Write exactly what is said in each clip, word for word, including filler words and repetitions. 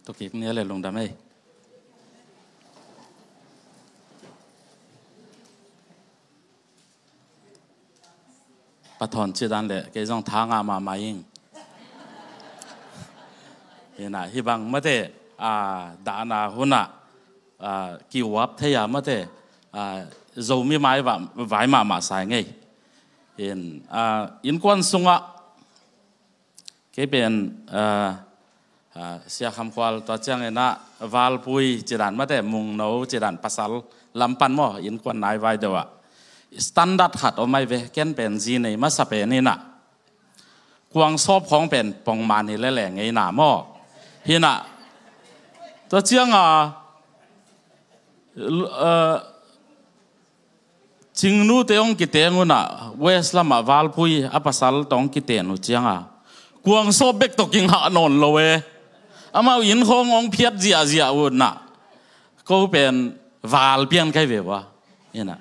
Tukik nia le lungdam ei. Pathawn cidan le kei zong tha ngah mahmah ing. Hi na, hi bang mate, a, dahna hunah, a, kiuap thei a mate, a, Zomi mai va-, vai mahmah sai ngei. Hin, a, innkuan sungah kei pen, a, a, Sia Kham Khual tua cianginah Valpui cidan mate, Mungno cidan pasal lampan maw, innkuan nai vai deuh ah standard khat om ai ve, ken pen zi nei masa pen inah. Kuang sawp khawng pen pongman hi lele ngeina maw. Hinah. Tua cianga, l-, a, Cingnu te hong kiteng unah, West lamah Valpui a pasal tawh hong kiten uh cianga, kuang sawp bek tawh kingah nawn lo e. Amau inn khawng hong phiat ziahziah unah, ko pen val pian kai ve ua. Inah.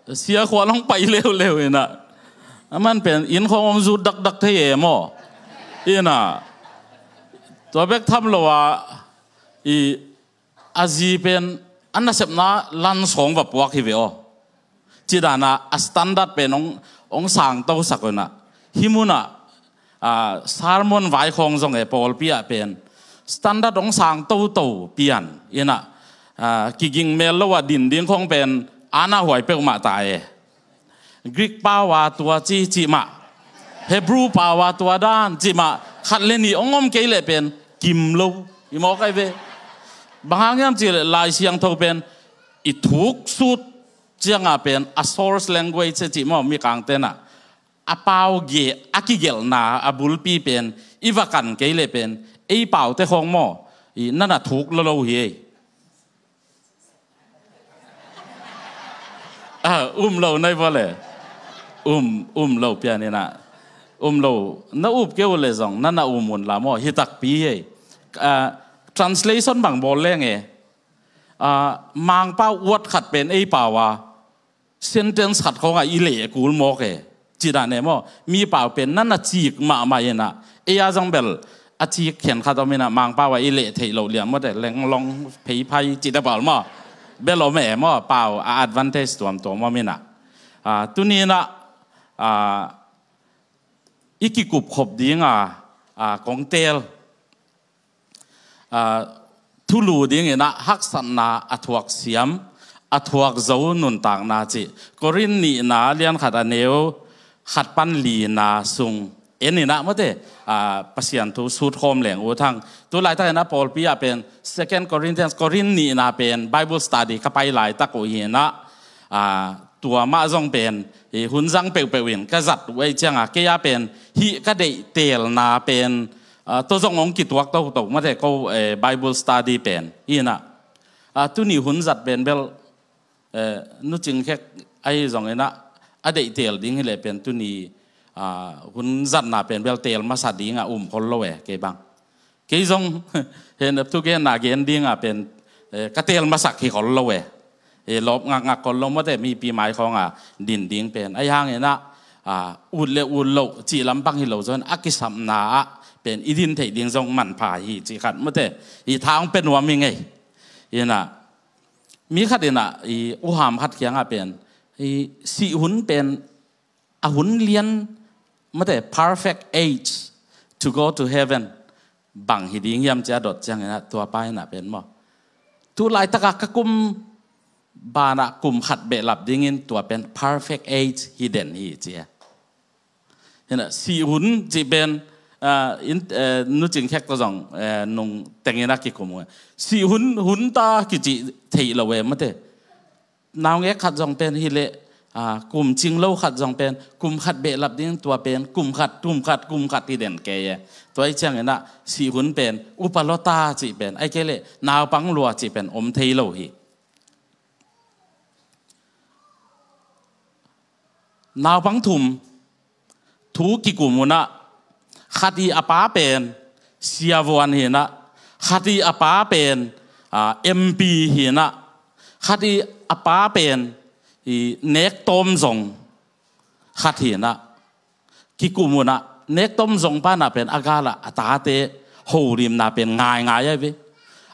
Sia Khual hong pai leuleu inah. Aman pen inn khawng hong zut dakdak thei e maw. Inah. Tua bek tham lo a, i a zi pen a nasepna lansawng va puak hi ve aw. Cidana a standard pen hong, hong sangto sak unah. Hi munah, a, sermon vai khawng zong e pawlpi ah pen standard hong sangtoto pian. Inah, a, kiging mel lo ah din ding khawng pen ana huai peuhmah ta e. Greek pau a tua ci, cih mah. Hebrew pau a tua dan, cih mah. Khat le nih hong om kei leh pen kim lo. I mawk ai ve. Bang hang hiam cih leh Lai Siangtho pen i thuk sut cianga pen a source language cih maw, Mikang tenah. A pau ge, a kigelhna, a bulpi pen i va kan kei leh pen ei paute khawng maw, i nana thuk lo lo hi ei. A, um lo nai vua le. Um, um lo pian inah. Um lo, na up keu le zong, na na um un la maw, hi takpi ei. A, translation bang bawl leng e. A, Mangpau word khat pen ei pau a sentence khat khawngah i leh kul mawk e. Cidan e maw, mi pau pen nana cik mahmah inah. Ei a zong bel a cik khen khat om inah, Mangpau ah i leh theih loh lian mawte, lenglong pheiphai cite pawl maw. Bel om e maw, pau a advantage tuamtuam om inah. A, tuni inah, a, i kikup khop dinga, a, kong teel. A, thulu dinginah haksatna a thuak siam, a thuak zo nuntakna cih. Korin nihna lian khat a neu khat pan lina sung en inah mawte, a, Pasian thu sut khawm leng u thang. Tu laitakinah pawlpi ah pen Second Corinthians, Korin nihna pen Bible study ka pai laitak uh hinah, a, tua mah zong pen, i hun zang peuhpeuh in ka zat uh ei cianga, kei a pen hih ka deih teelna pen, a, tua zong hong kituak toto mate ko, eh, Bible study pen. Inah, a, tuni hun zat pen bel, eh, Nu Cing Khek ahi zong inah, a deih teel ding hileh pen tuni, a, hun zatna pen bel teel masa dinga um khol lo e, kei bang. Kei zong, hen a thugenna gen dinga pen, eh, ka teel masak hi khol lo e. Eh, lawp ngakngak khol lo mawte, mipi mai khawnga din ding pen. Ahi hanginah, a, ut le ut loh cih lampang hi lo zong a kisapna ah pen i din theih ding zong manpha hi cih khat mawte. I tha hong pe nuam hi ngei. Inah, mi khat inah, i uham khat kiangah pen, i sih hun pen a hun lian, mate, perfect age to go to heaven bang hi ding hiam cia dot cianginah tua pa inah pen maw, tu laitaka ka kum banah kum khat behlap dingin tua pen perfect age hi den hi cia. Hinah, sih hun cih pen, ah, in, eh, Nu Cing Khek tawh zong, eh, nung tenginah kikum uh. Sih hun, hun ta kicih theih lo e mate. Naungek khat zong pen hileh, a, kum cing lo khat zong pen, kum khat behlap ding tua pen, kum khat, kum khat, kum khat hi den kei e. Tua hi cianginah, sih hun pen, upa lawta cih pen, ai kei leh, naupang lua cih pen, om thei lo hi. Naupang thum, thu kikum unah, khat i a pa pen siavuan hinah, khat i a pa pen, a, M P hinah, khat i a pa pen i nektom zong khat hinah, kikum unah, nektom zong panah pen a galah a tate holimna pen ngaingai ahi ve.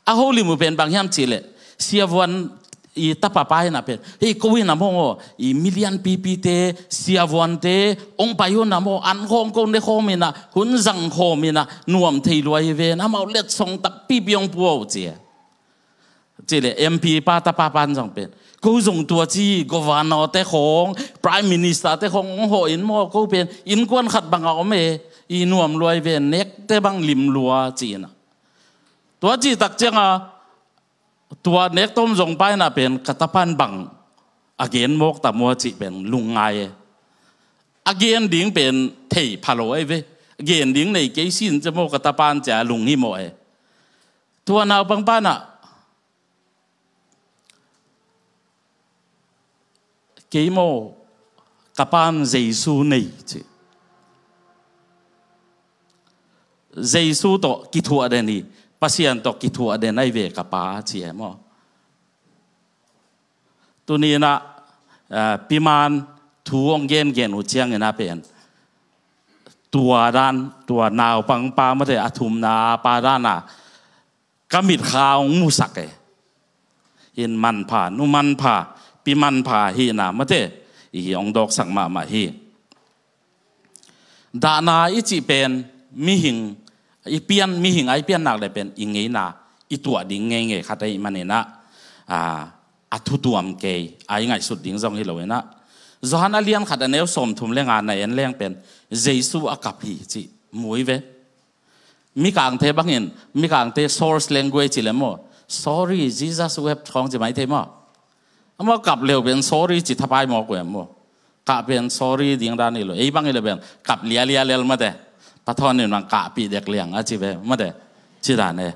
A holim uh pen bang hiam cihleh, siavuan i tapapa in ah pen, hei, ko in ah maw, i milian pipite, siavuante hong pai un ah maw, an khawm ko, ne khawm in ah, hun zang khawm in ah, nuam thei lua hi ven, amau letsong takpipi hong pua uh ci e. Cihleh M P pa tapa pan zong pen, ko zong tua ci, governor te khawng, prime minister te khawng hong hawh in maw, ko pen innkuan khat bangah om e, i nuam lua hi ven, nekte bang lim lua ci in ah. Tua cih tak ciangah, tua nek tawm zong pa in ah pen ka tapan bang a gen mawk ta maw cih pen lungngai e. A gen ding pen thei pha lo ahi ve. Gen ding nei kei sin ci maw ka tapan ci a lunghimawh e. Tua naupang pa in ah, kei maw, ka pan Jesu nei ci. Jesu tawh kithuah den hi, Pasian tawh kithuah den ahi ve ka pa ci e maw. Tuni in ah, eh, piman thu hong gengen uh ciangin ah pen, tua dan, tua naupang pa mate, a thumna pa dan ah, ka mitkha hong musak e. Inn manpha, nu manpha, pi manpha hi in ah mate, i hong dawksak mahmah hi. Dahna i cih pen mihing, i pian, mihing a i piannak le pen i ngeina i tuah ding ngeingei khat ahih manin ah, a, a thutuam kei a i ngaihsut ding zong hi lo in ah. Johan a lian khat a neu sawmthum le nga na en leng pen Jesu a kap hi cih mu hi ve. Mikangte bangin, Mikangte source language cih le maw, "Sorry, Jesus wept," khawng ci mai thei maw. Amau kap leu pen sorry ci thapai mawk uh em maw. Kah pen sorry ding dan hi lo. Ei bang hi le pen kap lialia lel mate. Pathawn in bang kahpih dek liang a ci ve mate. Ci dan e.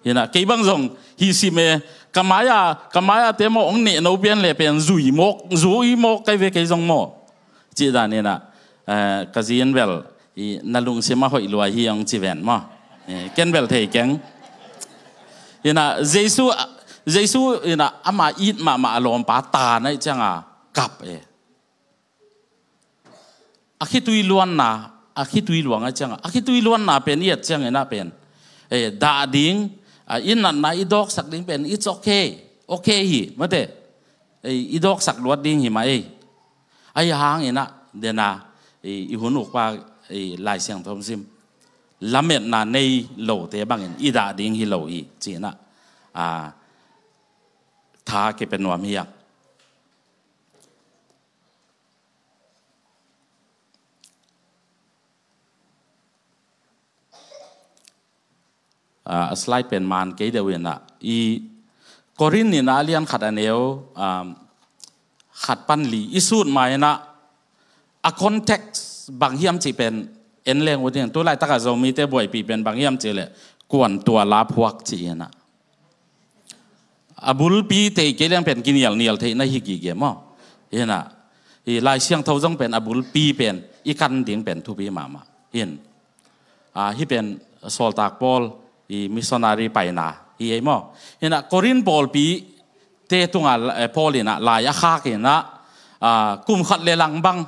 Hi in ah kei bang zong hi sim e, ka mai-a, ka mai-a te maw hong neh no pian le pen zui mawk, zui mawk kai ve kei zong maw. Cih dan in ah, eh, ka zi in bel, i, na lungsim a hoih lua hi hong ci ven maw. Eh, ken bel thei keng. Hi in ah, Jesu, Jesu in ah ama it mahmah a lawmpa ta na hih ciangah kap e. A khitui luanna, a khitui luang a ciangah, a khitui luanna pen i et ciangin ah pen, eh, dah ding, a, i natna i dawksak ding pen, it's okay. Okay hi, mate. Eh, i dawksak luat ding hi mah ei. Ahi hangin ah, dena, i, i hun ukpa, i, Lai Siangtho sim. Lametna nei lote bangin, i dah ding hi lo hi, ci in ah. A, tha kipia nuam hi a. Ah, a slide pen man kei deuh in ah. I Korin in ah a lian khat a neu, um, khat pan li. I sut ma in ah a context bang hiam cih pen en leng uh ding. Tu laitak a Zomite buaipih pen bang hiam cih le kuan tua la phuak cih in ah. A bulpi tei kei leng pen kinialnial theih na hi gige maw. Hi in ah, i Lai Siangtho zong pen a bulpi pen i kan ding pen thupi mahmah. Hi in. Ah, hih pen Sawltak Paul i missionary paina hi ei maw. Hi in ah Korin pawlpi te tungah, eh, Paul in ah lai a khak in ah, ah, kum khat le lang bang,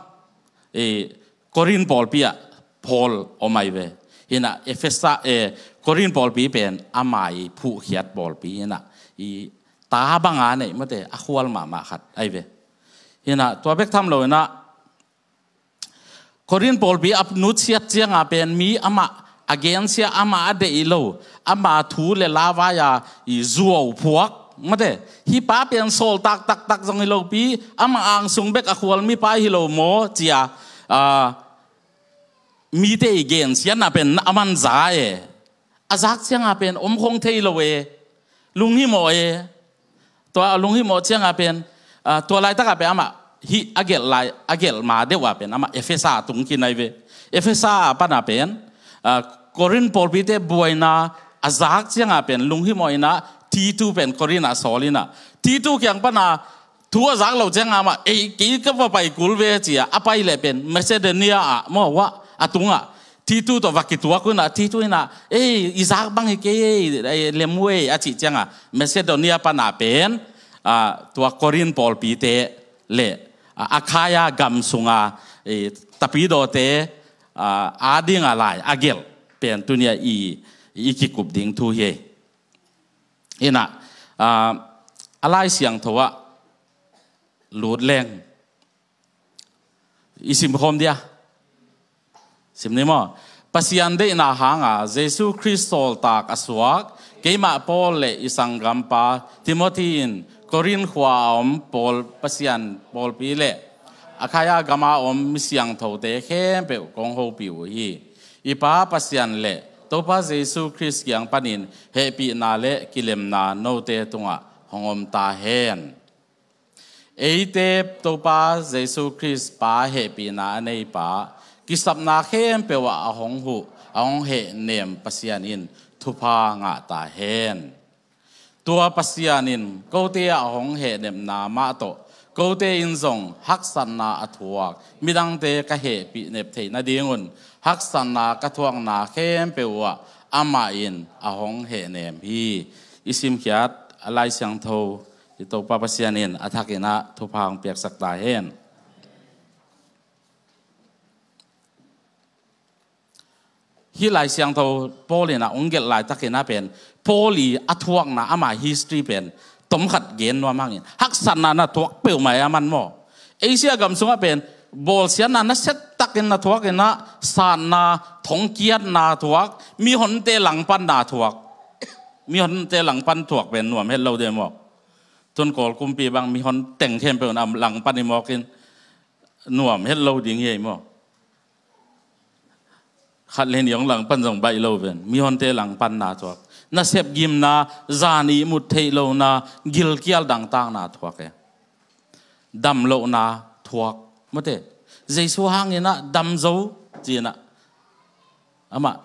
eh, Korin pawlpi ah Paul om ahi ve. Hi in ah Efesa, eh, Korin pawlpi pen ama i phuhkhiat pawlpi hi in ah, i ta bang a neih mate, a khual mahmah khat ahi ve. Hi in ah tua bek tham lo in ah Korin pawlpi a nutsiat ciangah pen mi amah a gensia, amah a deih lo, ama thu le la vai-a i zuau phuak mate. Hih pa pen sawltak taktak zong hi lopi, amah angsung bek a khual mipa hi lo maw ci a, ah, mite i gensiatna pen a man za e. A zak ciangah pen om khong thei lo e. Lunghimawh e. Tua a lunghimawh ciangah pen, ah, tua laitakah pen amah hih a gelh lai, a gelh ma deuh ah pen amah Efesa a tung khin ahi ve. Efesa a panah pen, ah, Korin pawlpite buaina a zak ciangah pen lunghimawh in ah Titu pen Korin ah sawl in ah Titu kiang panah thu a zak lo ciangah amah, "Ei, kei ka va pai kul ve," ci a, a pai leh pen Macedonia ah maw, a tungah Titu tawh va kituak un ah, Titu in ah, "Ei, i zak bang hi kei ei, ei, lem uh ei," a cih ciangah Macedonia panah pen, ah, tua Korin pawlpite le, ah, Akhaia gam sunga, eh, tapidawte, ah, a dinga lai a gelh pen tunia i, i kikup ding thu hi. Inah, ah, a Lai Siangtho ah lut leng i simkhawm dia. Sim ni maw? Pasian deihna hanga Jesu Khrist sawltak a suak keimah Paul le i sanggampa Timothy in Korinth khua a om Paul Pasian pawlpi le Akhaia gama om mi siangthote khempeuh kong hopih uh hi. I Pa Pasian le Topa Jesu Khrist kiang panin hehpihna le kilemna note tungah hong om ta hen. Eite Topa Jesu Khrist Pa hehpihna a neipa, kisapna khempeuh ah a hong huh, a hong hehnem Pasian in thupha ngah ta hen. Tua Pasian in kote a hong hehnepna mah tawh kote in zong haksatna a thuak, midangte ka hehpih nep theih nadingun haksatna ka thuakna khempeuh uh ah amah in a hong hehnem hi. I simkhiat a Lai Siangtho i Topa Pasian in a thakin ah thupha hong piaksak ta hen. Hih Lai Siangtho Paul in ah hong gelh laitakin ah pen Paul i a thuakna ama history pen tomkhat gen nuam hangin haksatna na thuak peuhmah e a man maw? Asia gam sungah pen bawlsiatna na settakin na thuak in ah satna thongkiatna thuak, mihonte langpanna thuak. Mihonte langpan thuak pen nuam het lo de maw? Tun Kawl kumpi bang mihon teng khempeuh na langpan i mawkin nuam het lo ding hi ei maw? Khat le nih hong langpan zong baih lo ven. Mihonte langpanna thuak, nasep gimna, zan ihmut theih lohna, gilkial dangtakna thuak e. Damlohna thuak. Mate, Jesu hangin ah dam zo ci-in ah amah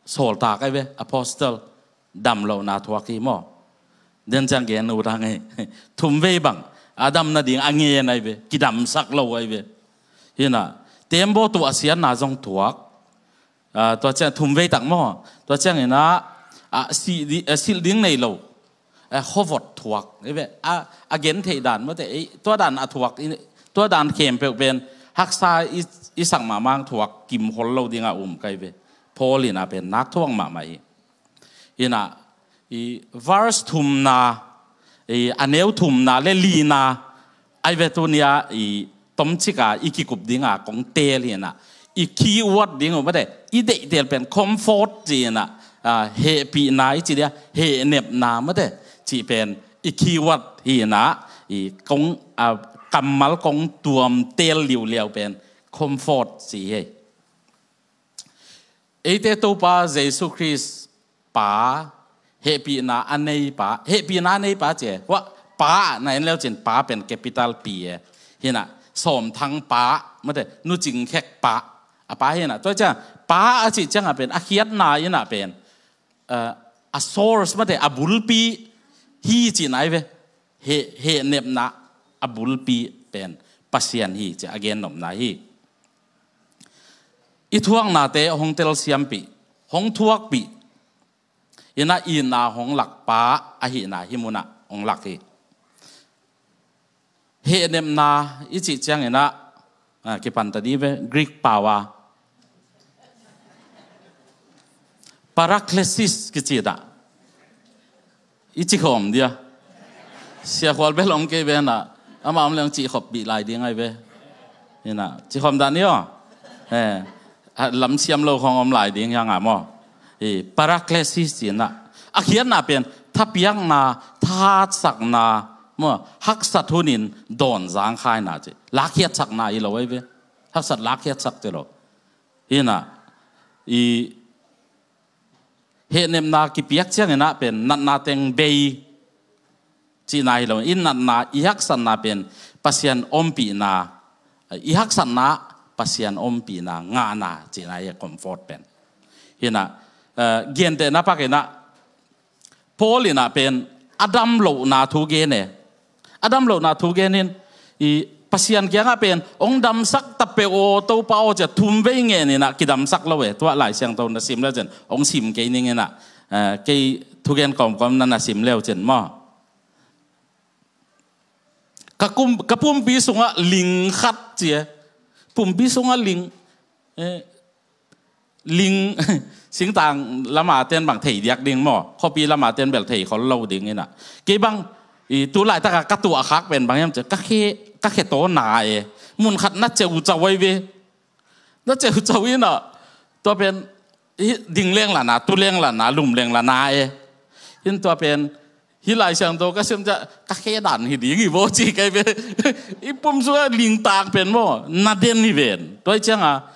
sawltak ai ve, apostle. Damlohna thuak hi maw? Den ciang gen uh tang ei. Thumvei bang a dam nading a ngen ai ve, kidamsak lo ai ve. Hi in ah tembaw tuahsiatna zong thuak. Ah, tua ciang thumvei tak maw? Tua ciangin ah, ah, silh di-, ah, silh ding nei lo. Ah, khuavot thuak ai ve. Ah, a gen theih dan mate, ei, tua dan a thuak, tua dan khempeuh pen haksa i, i sak mahmah thuak, kimhol lo ding a um kai ve. Paul in ah pen nak thuak mahmah hi. Hi in ah, i verse thumna, i a neu thumna le lina ai ve, tuni-a i tomcik a i kikup dinga kong teel hi in ah, i keyword ding uh mate, i deihtel pen comfort ci in ah, ah, hehpihna i ci dia, hehnepna mate, cih pen i keyword hi in ah, i kong, ah, kammal kong tuam teel liuliau pen comfort ci hi. Eite Topa Jesu Khrist Pa, hehpihna a neipa, hehpihna a neipa ci e. Hua Pa na en leu cin, Pa pen capital P e. Hi in ah Sawm Thang Pa, mate, Nu Cing Khek Pa, a pa hi in ah. Tua ciang Pa a cih ciangah pen a khiatna in ah pen, eh, a source mate, a bulpi hi cihna ai ve. He, hehnepna a bulpi pen Pasian hi ci a gennopna hi. I thuaknate hong telsiampih, hong thuakpih in ah itna hong lak pa ahihna hih munah hong lak hi. Hehnepna i cih ciangin ah, ah, kipanta dih ve, Greek pau a Paraklesis kici dah. I cikhawm dia. Sia Khual bel om kei ve in ah, amah om leng cihkhop bih lai ding ai ve. Hi in ah cikhawm dah ni aw. Eh, lamsiam lo khong om lai ding hi hang a maw? I Paraklesis ci in ah, a khiatna pen thapiakna, thahatsakna maw, haksat hunin dawn zangkhaina ci. Lakkhiatsakna hi lo ai ve. Haksat lakkhiatsak ci lo. Hi in ah, i hehnepna kipiak ciangin ah pen natna teng bei cihna hi lo. I natna, i haksatna pen Pasian ompihna, i haksatna Pasian ompihna ngahna cihna hi, comfort pen. Hi in ah, eh, gentehna pakin ah Paul in ah pen a damlohna thu gen e. A damlohna thu gen in, i Pasian kiangah pen hong damsak ta peuh aw Topa aw ci a thumvei ngen in ah kidamsak lo e. Tua Lai Siangtho na sim leu cin, hong sim kei ning in ah, eh, kei thugen kawmkawm na na sim leu cin maw? Ka kum, ka pumpi sungah ling khat ci e. Pumpi sungah ling, eh, Ling singtang lama ten bang thei diak ding maw, khuapi lama ten bel thei khol lo ding inah. Kei bang i tu laitaka ka tuah khak pen bang hiam ciah, ka khe, ka khe taw na e. Mun khat na ceucau ai ve. Na ceucau inah tua pen ding leng la na, tu leng la na, lum leng la na e. In tua pen hih Lai Siangtho ka sim ciah ka khe dan hi ding hi vaw ci kai ve. I pum sungah lingtang pen maw na den hi ven. Tua hi cianga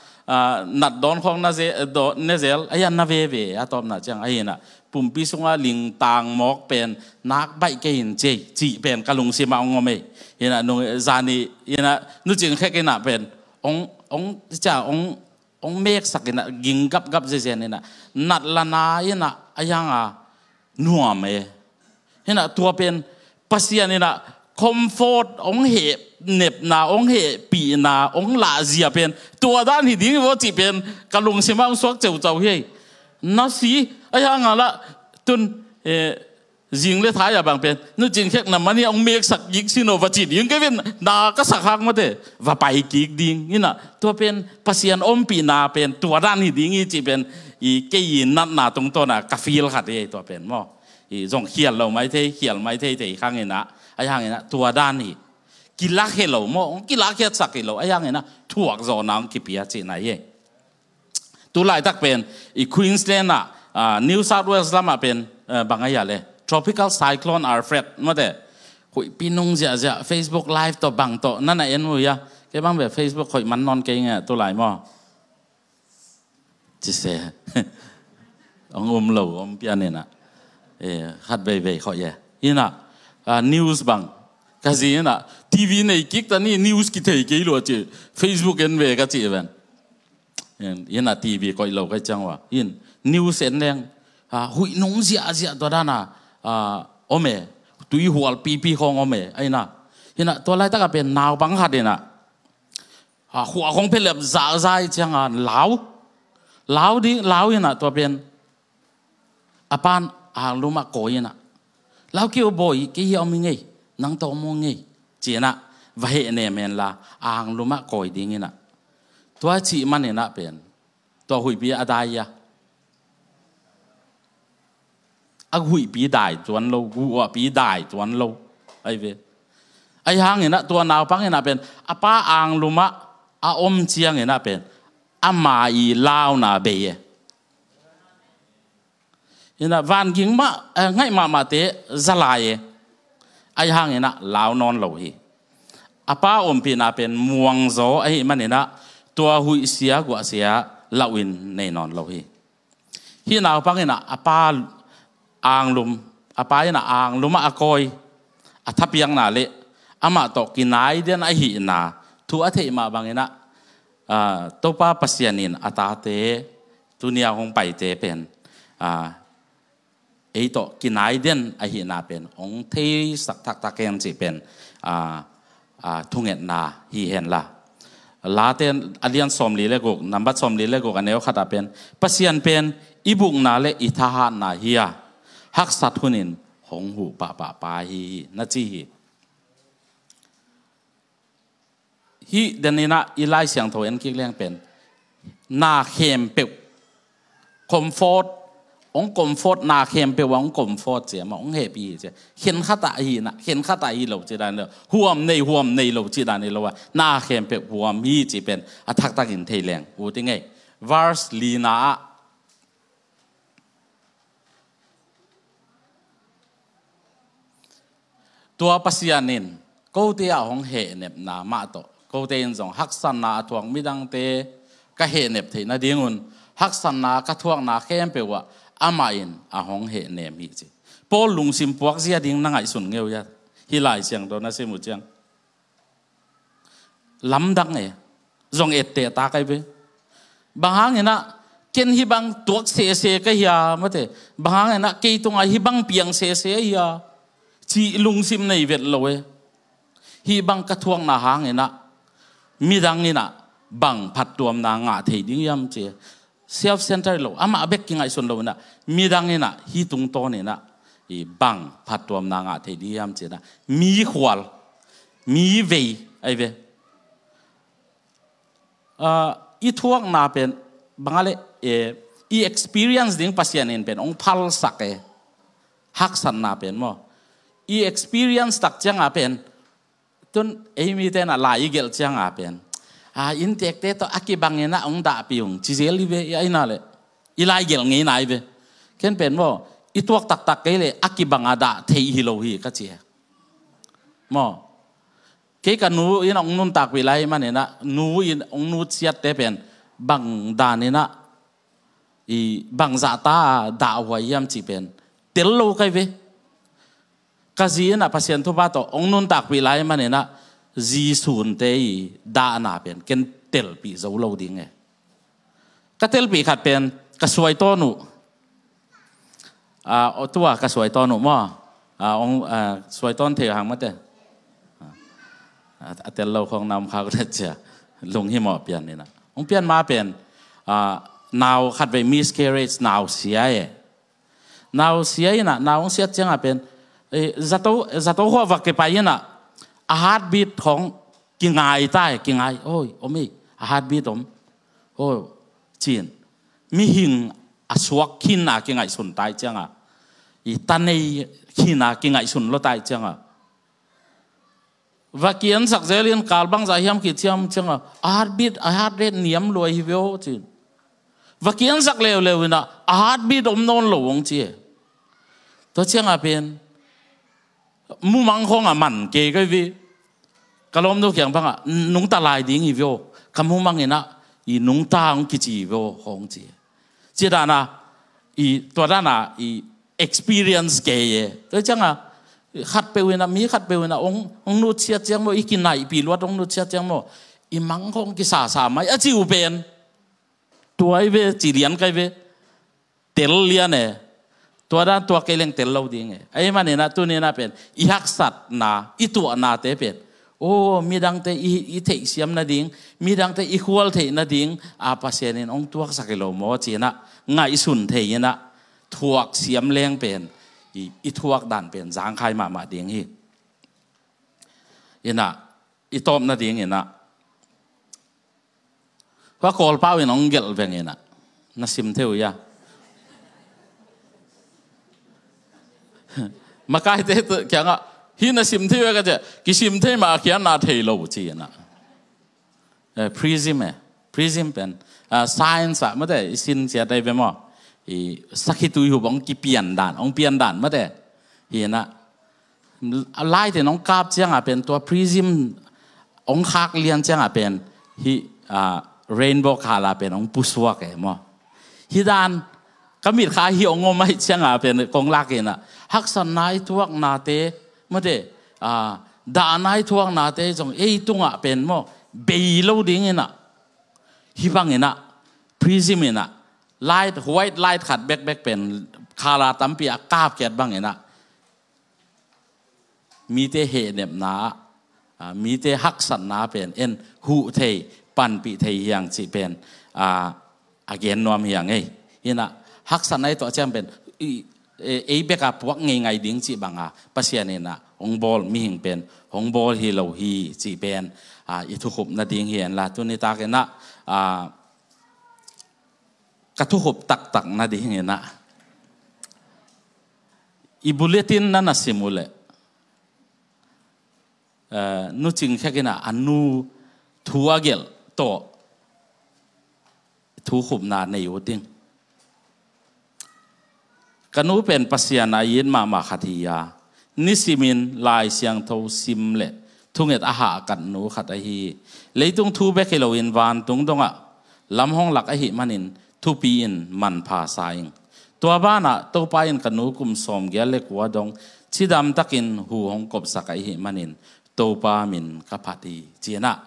nat dawn khawng na ze, daw, ne zel a hian na veve a tawpna ciang ahi inah pumpi sungah lingtang mawk pen nak baih kei in cei cih pen ka lungsimah hong om ei. Inah nung zani inah nucing khek inah pen hong, hong ciah hong, hong meksak inah ging gapgap zezen inah nat la na inah a hianga nuam e. Hinah tua pen Pasian inah comfort hong heh nepna, hong hehpihna hong lahzia pen tua dan hi ding hi vaw cih pen ka lungsimah hong suak ceucau hi. Na si a hianga lah tun zing le thai a bang pen nucing khek na mani hong meksak gik si no va cih ding kei ven na ka sak hak mate va pai kik ding inah tua pen Pasian ompihna pen tua dan hi ding hi cih pen i kei i natna tungtawna ka feel khat hi tua pen maw. I zong khial lo mai thei, khial mai thei thei khang inah a hiang inah tua dan hi. Kilak he lo maw, hong kilak khiatsak hi lo a hiang inah thuak zawhna hong kipia cihna hi. Tu laitak pen i Queensland ah, New South Wales lamah pen bang a hia le Tropical Cyclone Alfred mate huihpi nung ziahziah Facebook Live tawh bang tawh nana en mu hia. Kei bang ve Facebook hoih man nawn kei nge tu lai maw. Cise hong um lo om pian inah khat veivei khoih e. Inah news bang ka zi inah TV nei kik ta ni news kithei kei lua ci Facebook en ve ka ci ven. Inah TV koih lo kai ciang ua in news en leng huih nung ziahziah tua dana om e. Tui hual pipi khawng om e a inah. Inah tua laitaka pen naupang khat inah khua khong phelep zahzai cianga lau lau ding lau inah tua pen a pan anglumah kawi inah lau keu bawi kei hi a om hi ngei nang tawh om ngei ci inah va heh nem henla anglumah kawi ding inah tua cih man inah pen tua huihpi a dai a a huihpi dai tuan lo, huahpi dai tuan lo. Ai ve. Ai hang inah tua naupang inah pen a pa anglumah a om ciang inah pen ama i launa bei e. Inah vanging mah ngaih mahmahte zalai e. Ai hang inah lau nawn lo hi. A pa ompihna pen muangzaw ahi man inah tua huihsia guahsia lauh in nei nawn lo hi. Hih naupang inah a pa anglum a pa inah anglumah a kawi a thapiakna le amah tawh kinai den ahihna thu a theih mah bang inah Topa Pasian in a tate tunia hong paite pen ei tawh kinai den ahihna pen hong theisak thakthak hen cih pen thungetna hi henla. Late a lian sawmli le guk nambat sawmli le guk a neu khatah pen Pasian pen i bukna le i thahatna hi a haksat hunin hong huh pahpah pa hi hi na ci hi. Hih den inah i Lai Siangtho en kik leng pen na khempeuh comfort hong comfort na khempeuh a hong comfort cia mah hong hehpih hi cia khenkhatah hi inah khenkhatah hi lo ci dan hi lo huam nei huam nei lo ci dan hi lo a na khempeuh huam hi ci pen a thaktakin thei leng u ti ngei. Verse lina ah Tua Pasian in kote ah hong hehnepna mah tawh kote in zong haksatna a thuak midangte ka hehnep theih nadingun haksatna ka thuakna khempeuh ah amah in a hong hehnem hi ci. Paul lungsim puakzia ding na ngaihsun ngeu hia? Hih Lai Siangtho na sim uh ciang lamdang e. Zong etteh ta kai ve. Bang hang inah ken hih bang tuak sese ka hia mate bang hang inah kei tungah hih bang piang sese hia cih lungsim nei vet lo e. Hih bang ka thuakna hang inah midang inah bang phattuamna ngah thei ding hiam ci. Self center lo amah bek kingaihsun lo inah midang inah hih tungtawn inah i bang phattuamna ngah thei ding hiam ci inah mi khual mi vei ai ve. I thuakna pen bang a le e, i experience ding Pasian in pen hong phalsak e. Haksatna pen maw, i experience tak cianga pen, tun ei mite na lai i gelh cianga pen, a, inntekte tawh a kibangin a hong dahpih ung ci zel hi ve, i aina le i lai gelh ngei nai ve. Ken pen maw, i tuak taktak kei le a kibanga dah theih hi lo hi ka ci e. Maw, kei ka nu in hong nuntakpih lai maninah, nu in hong nutsiatte pen bang daninah, i bangzahta dahhuai hiam cih pen tel lo kai ve. Ka zi inah Pasian thupha tawh hong nuntakpih lai maninah, zi sunte i dahna pen ken telpih zo lo ding e. Ka telpih khat pen ka suaitawn uh. A, tua ka suaitawn uh maw? A, ong, a, suaitawn thei hang mate. A, a tel lo khong nam khak le cia. Lung hi maw pian nina. Ong pian ma pen, a, nau khat vei miscarriage nau sia e. Nau sia ina, nau ong siat cianga pen, e, zato, zato khua vak kipai ina, a heartbeat khong kingai tai, kingai. Oi, om e, a heartbeat om. Oi, cin. Mihing a suak khin a kingaihsun tai cianga, i tanei khin a kingaihsun lo tai cianga, va kiansak zelin kal bangzah hiam ki ciam cianga, a heartbeat, a heart rate niam luai hi veo cin. Va kiansak leuleu ina, a heartbeat om nawn lo ong ci e. Tua cianga pen mumang khong a man kei kai vi. Ka lawmnu kiang banga nungta lai ding hi vio. Ka mumang ina i nungta hong kici vio hong ci. Ci dana i tua dana i experience kei e. Tua cianga khat peu ina, mi khat peu ina ong, ong nutsiat ciang mo, i kinaihpi luat ong nutsiat ciang mo, i mang khong kisasa mai a ci u pen. Tua i ve, ci lian kai ve. Tel lian e. Tua dan tua kei leng tel lo ding e. Ei manina tunina pen i haksatna, i tuahnate pen, o, midangte i, i theihsiam nading, midangte i khual theih nading a Pasian in ong tuaksak hi lo maw cina, ngaihsun thei ina, thuak siam leng pen i, i thuak dan pen zangkhai mahmah ding hi. Ina, i tawp nading ina, hua kawlpau in hong gelh veng ina, na sim thei uh ia? Makaite kiangah, hi na sim thei uh ia ka cia, kisim thei mah a khian na thei lo ci ina. Eh, prism e, prism pen, ah, science ah mate, i sin cia tai ve maw? I sakhi tui hup hong kipian dan, hong pian dan mate. Hi ina, light in hong kap cianga pen, tua prism hong khak lian cianga pen, hi, ah, rainbow color pen hong pusuak e maw? Hi dan, ka mit kha hi hong om ahi cianga pen kong lak ina, haksatna i thuaknate mate, ah, dahna i thuaknate zong ei tungah pen maw, bei lo ding ina, hi bang ina, prism ina, light, white light khat bekbek pen color tampi a kap kiat bang ina, mite hehnepna, ah, mite haksatna pen en huh thei, panpih thei hiang cih pen, ah, a gen nuam hiang ei. Ina, haksatna i tuah ciang pen, i, e, ei beka puak ngeingai ding cih banga Pasian ina hong bawl mihing pen hong bawl hi lo hi cih pen, ah, i thukhup nading hi en la. Tuni tak ina, ah, ka thukhup taktak nading ina, i bulletin na na sim uh leh, eh, Nu Cing Khek ina a nu thu a gelh tawh thukhupna nei uh ding. Ka nu pen Pasian a it mahmah khat hi a, nisimin Lai Siangtho sim le thunget a hahkat nu khat ahi hi. Leitung thu bek hi loin vantung dongah lam hong lak ahih manin thupi in manpha sa ing. Tua banah Topa in ka nu kum sawmgiat le kua dong cidamtakin hu hong kopsak ahih manin Topa min ka phat hi, ci-in ah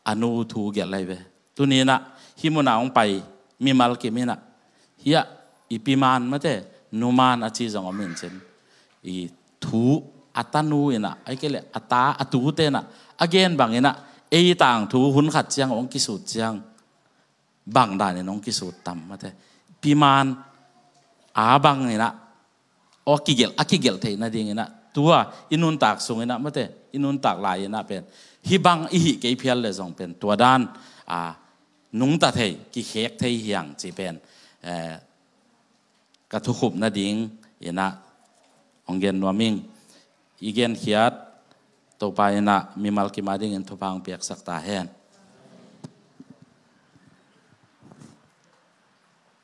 a nu thu gelh lai ve. Tuni-in ah hih munah hong pai mimal kim in ah, hiah i piman mate, numan a ci zong om in cin, i thu a tanu in ah, ahih kei leh a ta, a tute in ah a gen bangin ah, ei tangthu hun khat ciang hong kisut ciang bang danin hong kisut tam mate. Piman a bang in ah, a kigelh, a kigelh theih nadingin ah, tua i nuntak sungin ah mate, i nuntak lai-in ah pen hih bang i hih kei phial leh zong pen tua dan a nungta thei, kikhek thei hi hang ci pen, eh, ka thukhupna ding in ah hong gen nuam ing. I genkhiat Topa in ah mimal kim a dingin thupha hong piaksak ta hen.